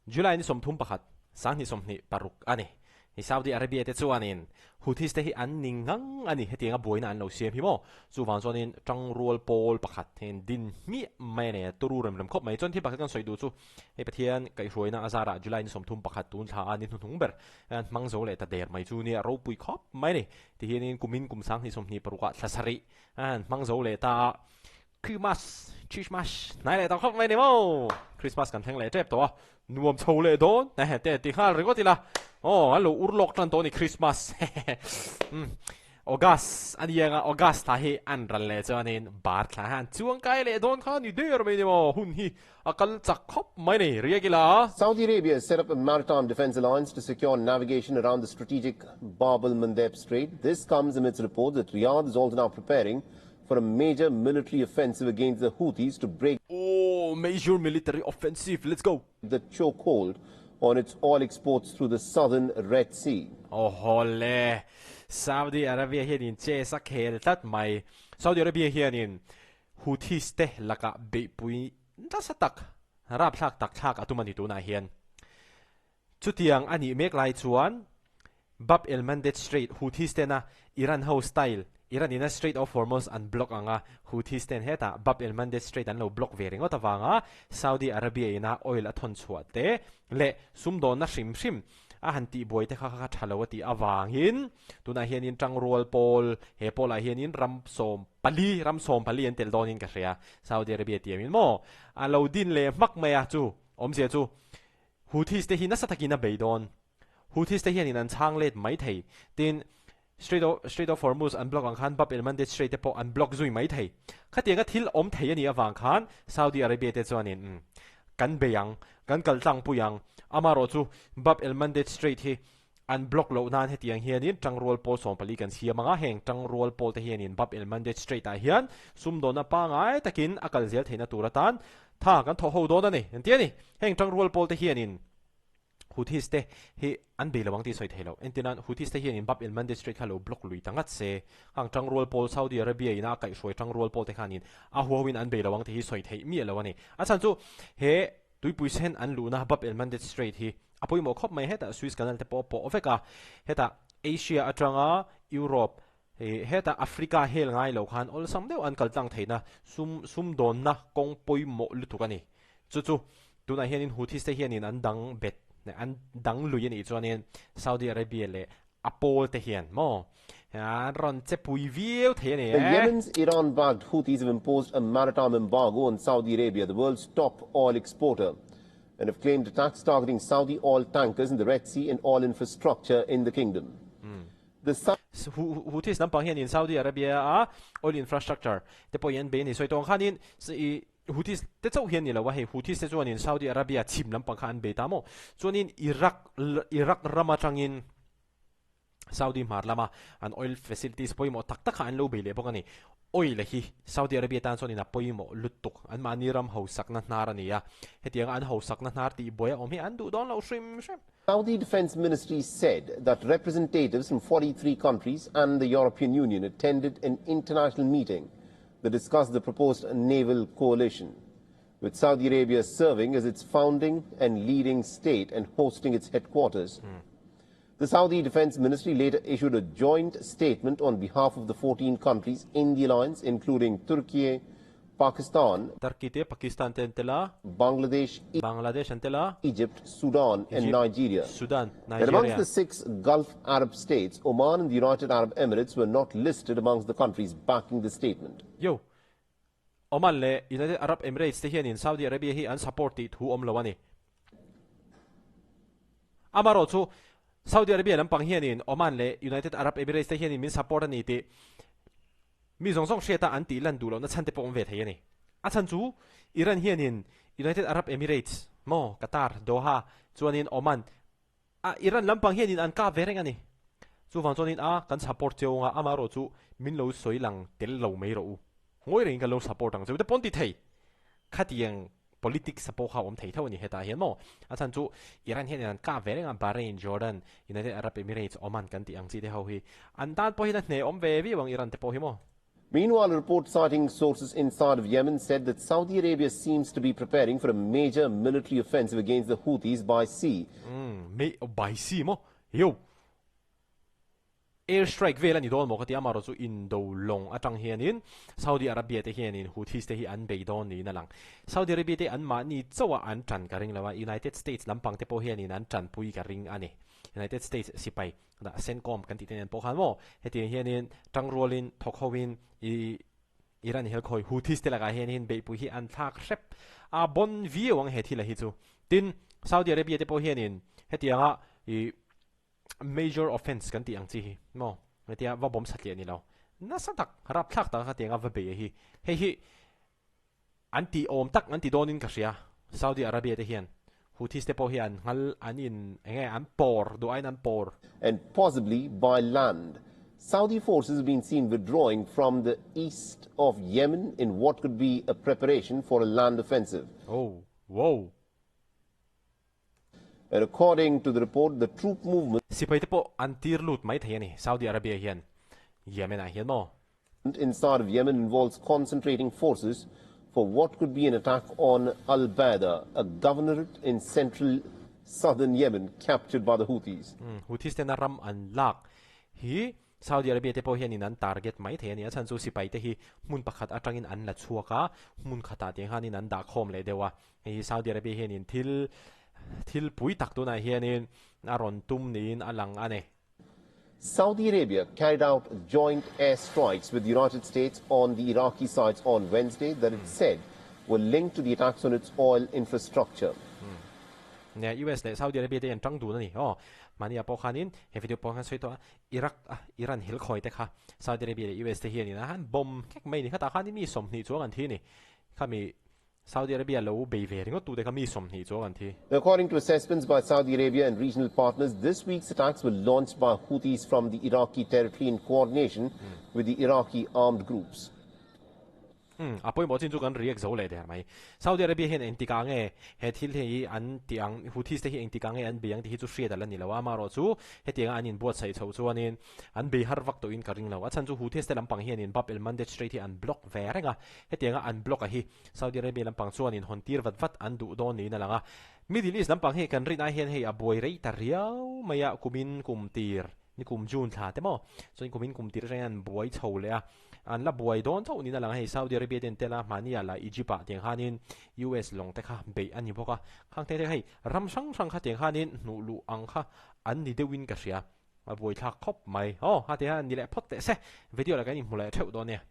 July ni 31, 2026 a ni. Hi Saudi Arabia te chuanin Houthis te hi an ni ngang a ni, hetianga buaina an lo siam hi maw? Chuvang chuanin tangrual pawl pakhat hian din hmiah mai a ni a, turu rem rem khawp mai. Chuan thil pakhat kan sawi duh chu hei Pathian kaihhruaina a zarah July ni 31 tun thla a ni hnuhnung ber an hmang zo leh ta der mai chu nia ropui khawp mai a ni. Tihianin kumin kum 2026 ah thla sarih an hmang zo leh ta a. Christmas, Christmas, hnai leh ta khawp mai ni maw? Christmas kan thleng leh tep tawh a, nuam chho leh dawn hehe te ti nghal ringawt ila aw an lo ur lawk tan tawh a ni Christmas hehe umm August a ni anga August thla hi an ral leh chuanin bar thla hian chuang kai leh dawn kha ni der mai ni maw hun hi a kal chak khawp mai ni riak ila. Saudi Arabia has set up a maritime defence alliance to secure navigation around the strategic Bab el-Mandeb Strait. This comes amidst reports that Riyadh is also now preparing for a major military offensive against the Houthis to break Oh, major military offensive, let's go! the chokehold on its oil exports through the southern Red Sea. Aw le, Saudi Arabia hianin chess a khel tlat mai. Saudi Arabia hianin Houthis te lakah beihpui nasa tak, rapthlak tak thlak a tum a ni tunah hian. Chutiang a nih mek lai chuan Bab el Mandeb Strait, Houthis tena Iran ho style, Iran ina Strait of Hormuz an block ang a, Houthis ten hetah Bab el Mandeb Strait an lo block ve ringawt avanga Saudi Arabia ina oil a thawn chhuah te leh sumdawnna hrim hrim a han tihbuai te kha kha tha lo a tih avangin tunah hianin tangrual pawl he pawlah hianin ram 14, ram 14 an tel dawnin ka hria Saudi Arabia tiamin maw a lo din leh hmak mai a chu awmzia chu Houthis te hi nasa takin a bei dawn. Houthis te hianin an chhang let mai thei. Tin, Strait of Strait of Hormuz an block ang khan Bab el-Mandeb Strait te pawh an block zui mai thei. Khatianga thil awm thei a nih avang khan Saudi Arabia te chuanin umm kan bei ang, kan kal tlangpui ang. Amaherawh chu Bab el-Mandeb Strait hi an block loh nan hetiang hianin tangrual pawl 14 kan siam ang a, heng tangrual pawl te hianin Bab el-Mandeb Strait ah hian sumdawnna pangai takin a kal zel theihna tur atan Tha kan thawh ho dawn a ni, engtia ni? Heng tangrual pawl te hianin Houthis te hi an bei lo ang tih sawi thei lo. Entirnan, Houthis te hianin Bab el-Mandeb Strait kha lo block lui ta ngat se, hang tangrual pawl Saudi Arabia ina a kaihhruai tangrual pawl te khanin a huahoin an bei lo ang tih hi sawi theih miah lo a ni. A chhan chu he tuipui sen an luhna Bab el-Mandeb Strait hi a pawimawh khawp mai. Hetah Suez Canal te pawh a pawh vek a, hetah Asia atanga Europe Hei hetah Africa hel ngai lo khan awlsam deuh an kal tlang theihna sum sumdawnna kawng pawimawh lutuk a ni. Chu chu tunah hianin Houthis te hianin an dang bet an dang lui a nih chuanin Saudi Arabia leh a pawl te hian maw an rawn che pui viau thei a ni The Yemen's Iran-backed Houthis have imposed a maritime embargo on Saudi Arabia, the world's top oil exporter, and have claimed attacks targeting Saudi oil tankers in the Red Sea and oil infrastructure in the kingdom. The Houthis lampang hianin Saudi Arabia a oil infrastructure te pawh hi an bei a ni. Sawi tawng khanin i Houthis te chauh hian ni lo a, hei Houthis te chuanin Saudi Arabia chhim lampang kha an bei ta maw? Chuanin Iraq Iraq ram atangin Saudi hmar lama an oil facilities pawimawh tak tak kha an lo bei leh bawk a ni. Oil hi Saudi Arabia tan chuanin a pawimawh lutuk. Anmahni ram hausakna hnar a ni a, hetianga an hausakna hnar tihbuai a awm hi an duh dawn lo hrim hrim. Saudi Defense Ministry said that representatives from 43 countries and the European Union attended an international meeting that discussed the proposed naval coalition, with Saudi Arabia serving as its founding and leading state and hosting its headquarters. The Saudi Defense Ministry later issued a joint statement on behalf of the 14 countries in the alliance, including Turkey, Pakistan, Turkey te Pakistan te an tel a. Bangladesh, Bangladesh an tel a. Egypt, Sudan and Egypt, Nigeria. Sudan, And amongst Nigeria. the six Gulf Arab states, Oman and the United Arab Emirates were not listed amongst the countries backing the statement. Yo, Oman leh United Arab Emirates te hianin Saudi Arabia hi an support tih thu awm lo a ni. Amaherawh chu Saudi Arabia lampang hianin Oman leh United Arab Emirates te hianin min support a ni tih Mi zawng zawng hriata an tih lan duh lohna chhan te pawh awm ve thei a ni. A chhan chu Iran hianin United Arab Emirates, maw, Qatar, Doha, chuanin Oman, a Iran lampang hianin an kap ve reng a ni. Chuvang chuanin a kan support cheu anga amaherawh chu min lo sawi lang tel lo mai rawh u. Ngawi rengin kan lo support ang cheu te pawh an ti thei. Khatiang Politics a pawh kha awm thei tho a ni hetah hian maw? A chhan chu Iran hian an kap ve reng a, Bahrain, Jordan, United Arab Emirates, Oman kan tih ang chi te ho hi an tan pawh hian a hneh awm ve viau ang Iran te pawh hi maw? Meanwhile, a report citing sources inside of Yemen said that Saudi Arabia seems to be preparing for a major military offensive against the Houthis by sea. Me by sea maw? Yo! Air strike vel a ni dawn maw ka ti a, amaherawhchu chu indo lawng atang hianin Saudi Arabia te hianin Houthis te hi an bei dawn niin a lang. Saudi Arabia te anmahni chauha an tan ka ring lo a, United States lampang te pawh hianin an tanpui ka ring a ni. United States sipai dah CENTCOM kan tih te nen pawh khan maw hetiang hianin tangrualin thawk hoin i Iran helkhawi Houthis te lakah hianin beihpui hi an thlak hrep a bon viau ang he thil a hi chu. Tin, Saudi Arabia te pawh hianin hetianga i major offence kan tih ang chi hi maw hetia va bawm satliah ni lo nasa tak rapthlak taka khatianga va bei a hi hei hi An tih awm tak an ti dawnin ka hria. Saudi Arabia te hian Houthis te pawh hi an nghal an in eng nge an pawr duh aiin an pawr. And possibly by land. Saudi forces have been seen withdrawing from the east of Yemen in what could be a preparation for a land offensive. Oh, wow. And according to the report, the troop movement. Sipai te pawh an tir lut mai thei a ni, Saudi Arabia hian Yemen ah hian maw? Inside of Yemen involves concentrating forces for what could be an attack on Al Bayda, a governorate in central southern Yemen captured by the Houthis. Houthis tena ram an lak hi Saudi Arabia te pawh hianin an target mai thei a ni. A chhan chu sipai te hi hmun pakhat atangin an la chhuak a, hmun khatah tiang hianin an dahkhawm leh deuh a. Hei hi Saudi Arabia hianin thil thil pui tak tunah hianin a rawn tum niin a lang a ni. Saudi Arabia carried out joint air strikes with the United States on the Iraqi sites on Wednesday that it said were linked to the attacks on its oil infrastructure. Nia, US leh Saudi Arabia te an tang dun a ni. Aw, mahni ah pawh khanin he video pawh khan sawi tawh a, Iraq a Iran hil khawi te kha Saudi Arabia leh US te hianin a han bomb nghek mai a ni. Khatah khanin mi 20 chuang an thi a ni. Khami Saudi Arabia lo bei ve ringawt tute kha mi 20 chuang an thi. According to assessments by Saudi Arabia and regional partners, this week's attacks were launched by Houthis from the Iraqi territory in coordination with the Iraqi armed groups. Umm, a pawimawh chin chu kan react zo leh der mai. Saudi Arabia hian engtikah nge he thil hi an tih ang, Houthis te hi engtikah nge an bei ang tih hi chu hriat a la ni lo a, amaherawh chu hetianga an inbuatsaih chhoh chuanin an bei har vak tawhin ka ring lo. A chhan chu Houthis te lampang hianin Bab el-Mandeb Strait hi an block ve reng a, hetianga an block a hi Saudi Arabia lampang chuanin hawn tir vat vat an duh dawn niin a lang a. Middle East lampang hi kan rin ai hian hei a buai rei ta riau mai a, kumin kum tir, ni kum June thla te maw? Chuan kumin kum tir atangin an buai chho leh a, an la buai dawn chauh niin a lang a, hei Saudi Arabia te an tel a, hmahni ah lah Egypt ah tiang khanin US lawng te kha beih a ni bawk a, khang te te hei ram hrang hrang kha tiang khanin hnuh luh ang kha an ni deuhin ka hria, a buaithlak khawp mai. Aw, hati hian ni leh phawt teh se, video lah kan inhmu leh theuh dawn nia.